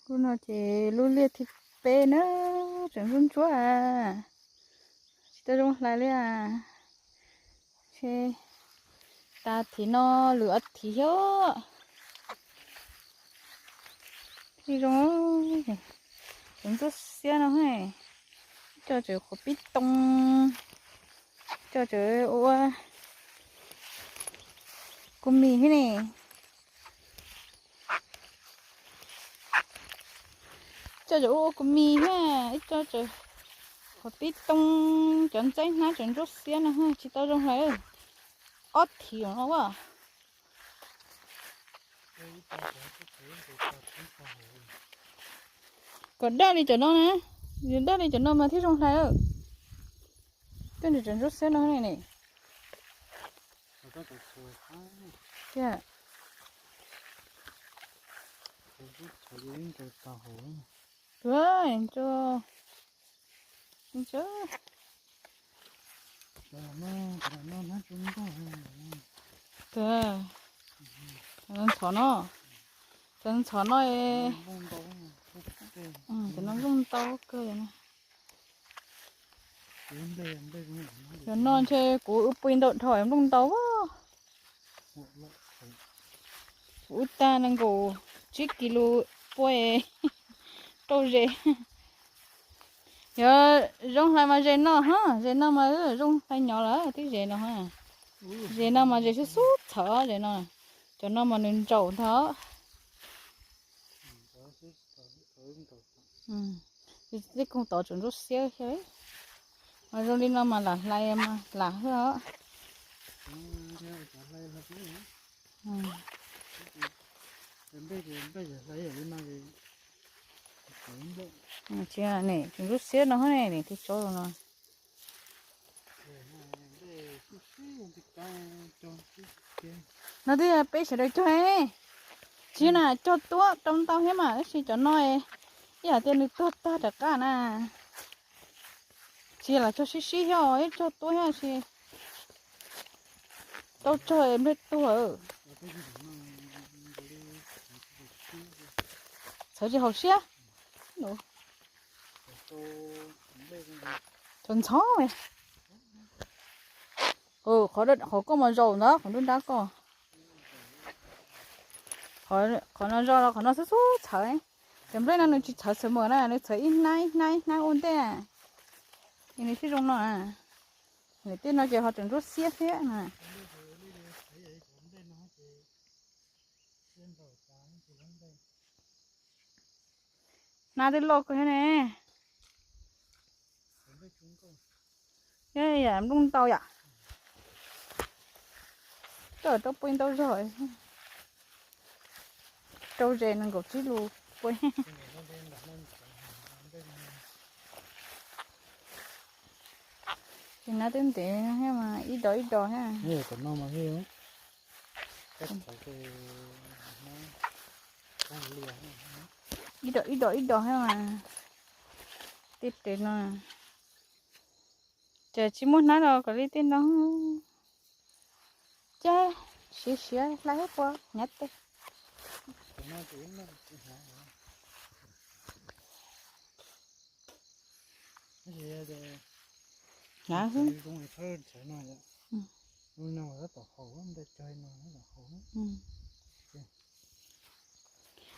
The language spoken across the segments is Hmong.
Lub no ces lub liaj thib peb na, tseem ntsuab ntsuab a, tsis tau zoo hlais li a. Ces tas thim no lwm ob thim thiab thiaj zoo. Tseem ntsuab xiab no, coj tseem qhuav pib too, coj tseem ua kua mis thiab ne. Coj tseem ua kua mis thiab, ib co tseem qhuav pib too, cov ntxaib hnab tseem ntsuab xiab no tsis tau zoo hlais. Ob thim no a. Kom daj li cov no na, daj li cov no mas thiaj zoo hlais. Coj tseem ntsuab xiab no ne. Tiag. Ntxhov no, cov ntxhov no, cov no nplooj ntau kawg. Cov no ntshe kuv ua pui ntau dhau nplooj ntau. Kuv ua tag nees nkaum tsib kis lus pua rau zes. Yog zoo hlais mas zes no ha, zes no mas zoo hlais nyob lawm tib zes no ha. Zes no mas zes xub xub txhawv zes no, cov no mas nws ntsaum ntag. Tej koog tod tseem ntsuab xiab thiab, mas zoo li no mas lam hlais mas lam hwj os. Tsis ne, tseem ntsuab xiab no ne, tus tsob no. No twb yog peb sawv daws cog, tsis na cog tuab rau ntau thiab mas tab sis cov no ib yam tias nws tuag tag rov qab na. Tsis los cog sib sib thiab, ib cog tuab thiab sis tau cog nplej tuag. Txhawv tsis haum siab. Txhawv ntxhov. Qhov koj mas zaum ntawd, qhov nruab nrab koj. Qhov no zoo los qhov no xub xub txhawv. Cov nplej no nws tsis txhawv xwb mas na, nws txhawv ib hnab ib hnab ib hnab ua ntej, es nws thiaj zoo no. Tej no ces ho tseem ntsuab xiab thiab na. Hnab twb loj kawg thiab ne. Yam nplooj ntau yam. Coj tau pua ntau zog. Rau zes nees nkaum tsib lus pua. Ces hnab twb ntev thiab mas ib dos ib dos thiab. Ib dos ib dos ib dos thiab mas. Tej tes no ces tsis muaj hnab los kom li tej no. Ces siav siav hlais pua hnyav tej. Hnyav xwb.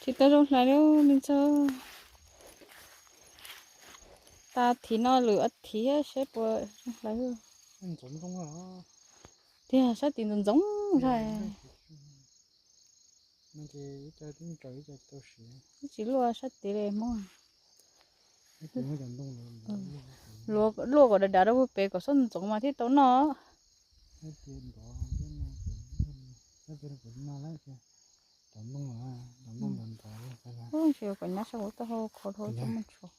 Tsis tau zoo hlais li me ntxawg. Tas thim no lwm ob thim seb puas zoo hlais. Tiag sab tid ntxoov ntxoov ntag. Wb tsis luaj sab tid li Hmoob. Luaj kom dav dav rau puag pem kom xob ntxoov mas thiaj tau noj. Ub, tsis kom nyab sab hauv taub hau khov dhau coj mus tshuav.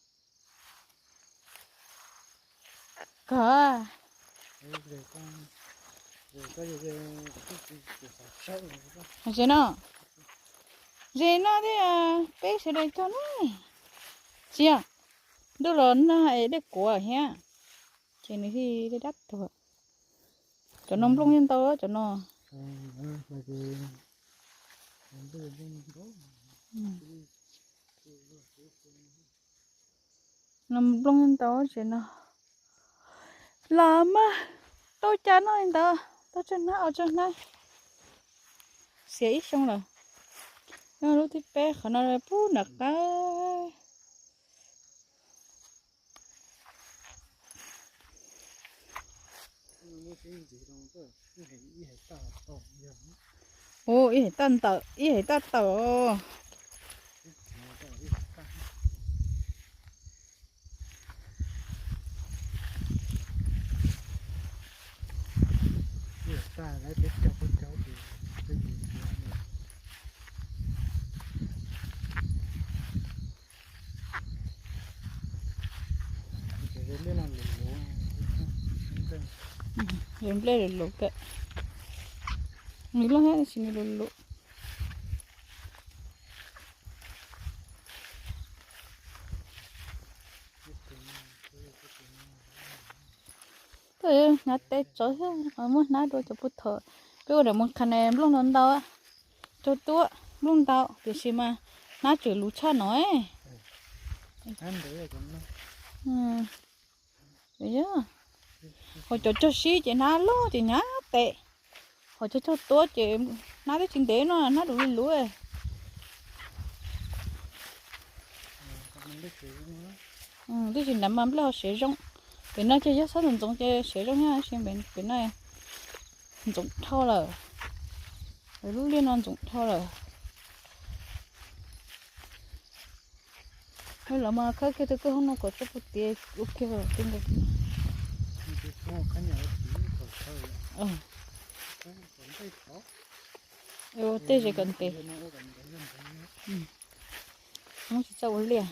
Kawg. Ze no, ze no thiab peb sawv daws cog ne. Tsis yog, ntuj los nag es dej kuav thiab, ces nws thiaj li dab tuag. Cov no nplooj yeej ntau cov no. Mm. No nplooj ntau tsev no. Los mas tau cas noj li ntawd, tau tsawg hnab ua tsawg hnab. Xiav ib xyoo lawm. Nyob lub thib peb qhov no pub nram qab. Ua ib hais tag ntawm ib hais tag tawm. Yog nplej lus lus kawm, nws loj thiab tab sis nws lus lus. Tuaj hnab teb tsawv thiab, muab hnab dua cov pub thom. Peb ua daim mus qhas ne nplooj ntau ntau, cog tuab nplooj ntau tiam sis mas hnab tseem luv tshaj no. Ho cov cog sib ces hnab loj ces hnab tes, ho cog cog tuab ces hnab twb tsis ntev no, hnab luv li luv. Twb tsis ntev mas nplej ho siav zoo. Pem no ces yog xob ntxoov ntxoov ces siav zoo thiab, pem no ntxoov dhau lawm. Lub liaj no ntxoov dhau lawm. Los mas khawb kiag tus kwj hoob no kom txoj puag tid ua kiag. Ua tej ze kom ntev. Muab tsis txawj ua liaj.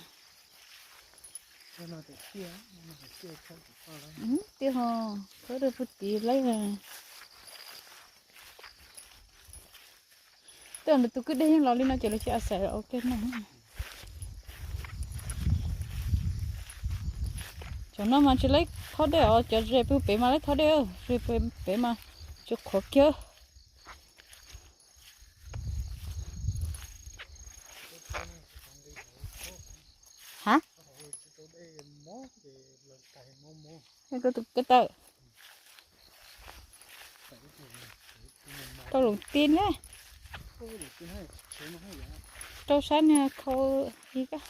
Tiag ho, khawb rau puag tid lawm. Tej ntawd tus kwj deg yeej los li no ces lawv tsis a xais ua ke no. Cov no mas tsis laib thob dej os, cov ze puag pem mas laib thob dej, ze puag pem mas tsis qhuav kiag. Ha? Koj tus koj tawm. Tau lus ti ne. Rau sab niag khau ib kab.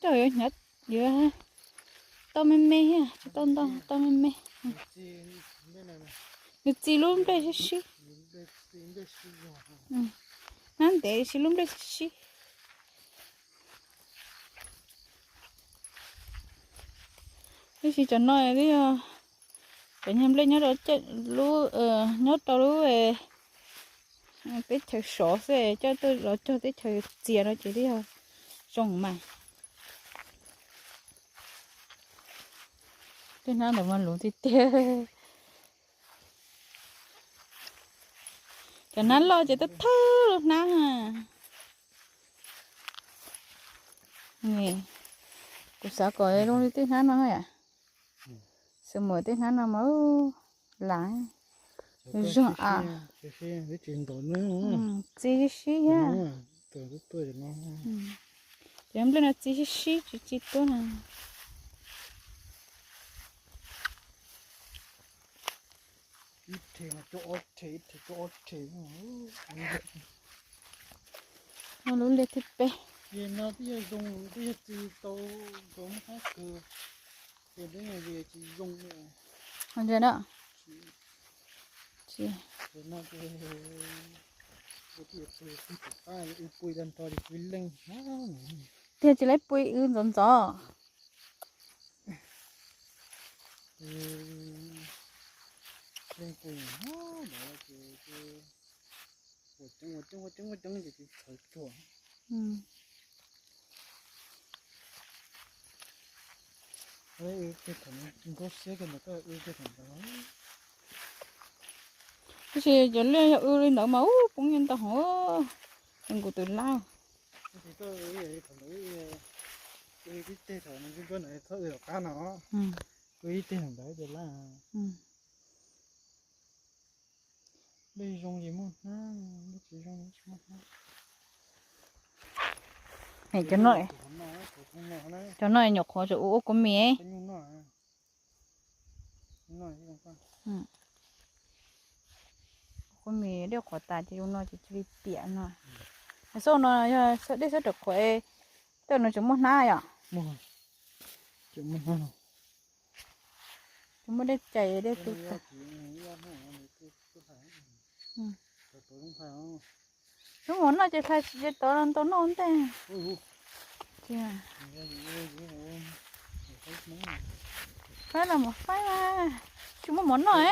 Coj yuav hnyav, yuav tau me me thiab, tsis tau ntau, tau me me. Nws txi lub nplej sib sib. Hnab ntev sis lub nplej sib sib. Tab sis cov no twb yog cov nyuag nplej nyob rau lub, nyob rau lub teb chaws sov xwb, coj tuaj los cog teb chaws txias no ces twb yog zoo mas. Tej hnab ntawd mas luv tiag tiag. Cov hnab loj ces twb thawj lub hnab. Kuv xav kom zoo li tej hnab no yom. Xwb muaj tej hnab no mas lam zoo a. Txi sib sib thiab. Cov nplej no txi sib sib tsis txi tuab na. Ib rhe no coj ob rhe, ib rhe coj ob rhe. No lub liaj thib peb. Ces no twb yog zoo, twb yog txi tau nkaus muaj qab kawg, ces twb yog tsis zoo li. Ntsia na. Ces no ces ua twb yog pw pw tom qab, ua pw tag nrho ces pw leej hab. Tiag tsis laib pw wb ntxov ntxov. Leej pw hab ces ua coob ua coob ua coob ua coob ces tsis txhawv ruag. Wb kiag thaum no nkauj siab kiag ntawd koj wb kiag thaum ntawd. Tab sis cov liaj yog wb li ntawd mas ub poob nyiaj ntau hov, ces nkus twm lab. Tab sis koj wb thaum ntawd wb Ib teg thaum nws ntsuab ntsuab ntawd txhob ua tom qab no. Ua ib teg thaum ntawd ces laj. Dej zoo ces muaj hnab, dej tsis zoo tsis muaj hnab. Cov no, cov no nyuam qhuav tseem ua ua kua mis. Kua mis dej qhuav tas ces zoo no ces cia li piam no. Xauj no yog dej xab raws qhuav, tej no tseem muaj hnab yom? Tseem muaj dej cais dej tu tas. Lub mov noj ces tsis tau ntau noj ntej. Faib los mus faib mas, tsis muaj mov noj.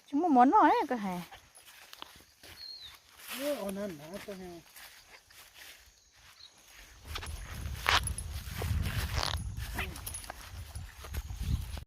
Tsis muaj mov noj koj hais.